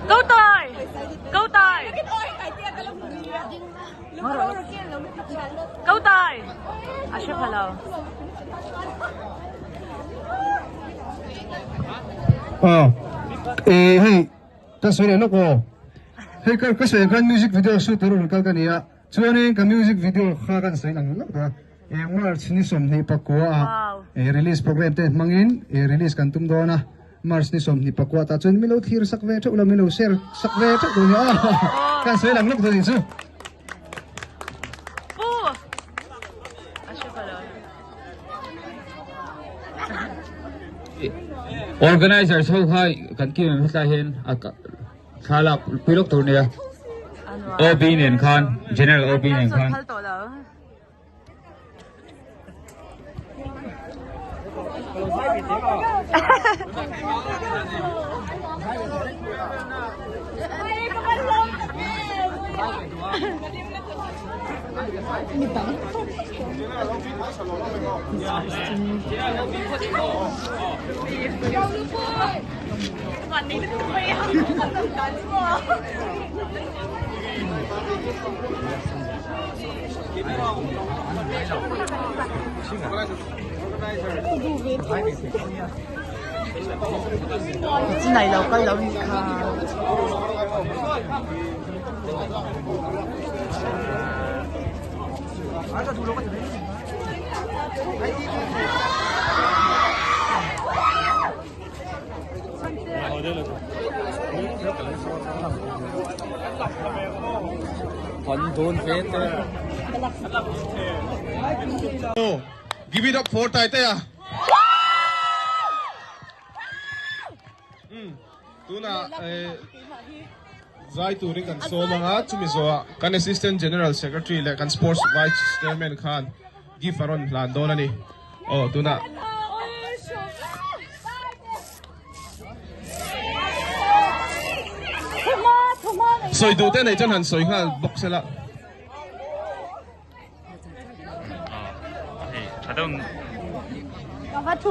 Go tai! Go tai! Go tai! A hre pha lo. Ah, eh hei ka sawi leh lawk aw. Hei ka ka sawi khan music video shoot tur rawn kal ka ni a. Chuanin ka music video kha kan sawi lang lawk a. Eh March ni 24 ah eh release program te hmangin eh release kan tum dawn a. March ni 24 tah chuan milo thlir sak ve theuh la milo share sak ve theuh tur ni a. Kan sawi lang lawk tur ni chu. Organizers ho kha kan kim em hetlai hian a thla lak pui lawk tur nia OB nen khan general OB nen khan. Chinai lo kal lo ni kha. Give it up for Taitea. Hmm. Tuna eh, zai turin kan sawm anga chumi zawhah kan Assistant General Secretary leh kan Sports Vice Chairman khan gift a rawn hlan dawn a ni. Aw tunah Sawi duh te nei chuan han sawi nghal bawk sela.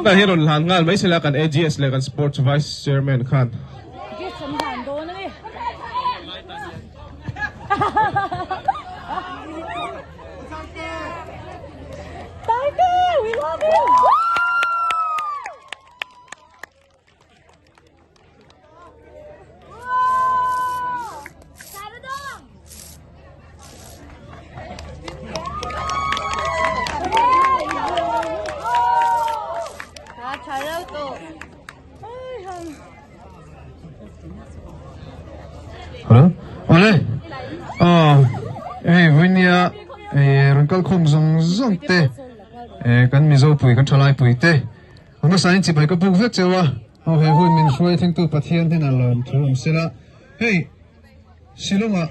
Tah hi rawn hlan nghal mai sela kan AGS leh kan Sports Vice Chairman khan. Hello Awle Aw hei vawinia rawn kal khawm zawng zawng te kan Mizo pui kan thalai pui te A hmasa in chibai ka buk vek cheu a, aw he hun min hruai thlengtu Pathian hnenah lawm thu awm sela. Hei Shillong ah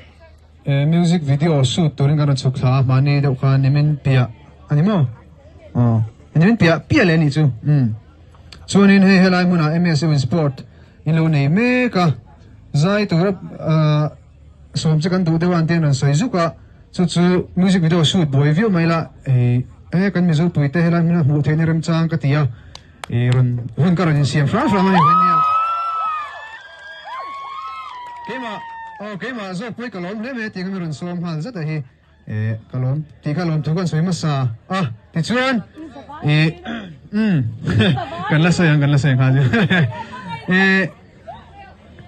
music video shoot turin kan rawn chhuk thla a, mahni deuh kha nimin piah a ni maw? Aw nimin piah piah leh a nih chu umm. Chuanin hei helai hmunah MSU in sport in lo nei mek a, zai tura sawm che kan duh deuh a an ti an rawn sawi zuk a. Chu chu music video shoot buai viau mai la eh eh kan Mizo puite helai hmuna hmuh theihna remchang ka ti a eh rawn hun ka rawn insiam hrang hrang a ni nia. Keimah aw keimah zawk pawh hi ka lawm hle mai a tih kha mi rawn sawm nghal zet a hi eh ka lawm tih kha lawm thu kan sawi hmasa a tichuan eh umm kan la sawi ang kan la sawi nghal eh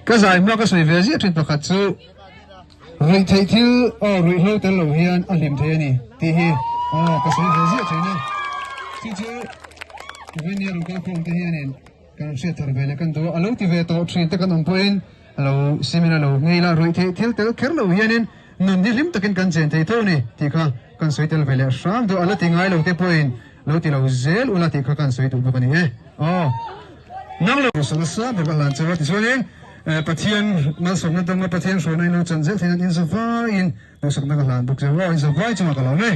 ka zai hma ka sawi ve ziah thin pakhat chu. Ruihtheih thil aw ruihhlo tel lo hian a hlim thei a ni tih hi aw ka sawi ve ziah thin a. Chu chu Venia rawn kal khawm te hianin kan hriat thar ve leh kan duh a, a lo ti ve tawh thin te kan awm pawhin a lo simin a lo ngei la, ruihtheih thil tel kher lo hianin nun hi hlim takin kan chen thei tho a ni tih kha kan sawi tel ve leh hram duh, a la ti ngai lo te pawhin lo ti lo zel ula tih kha kan sawi duh bawk a ni e. Aw nang lo nasa ber ka hlan cheu a tichuanin Pathian malsawmna dawng a Pathian hruaina in lo chan zel theih nan inzavaiin duhsakna ka hlan bawk cheu a, inzavai chungah ka lawm e.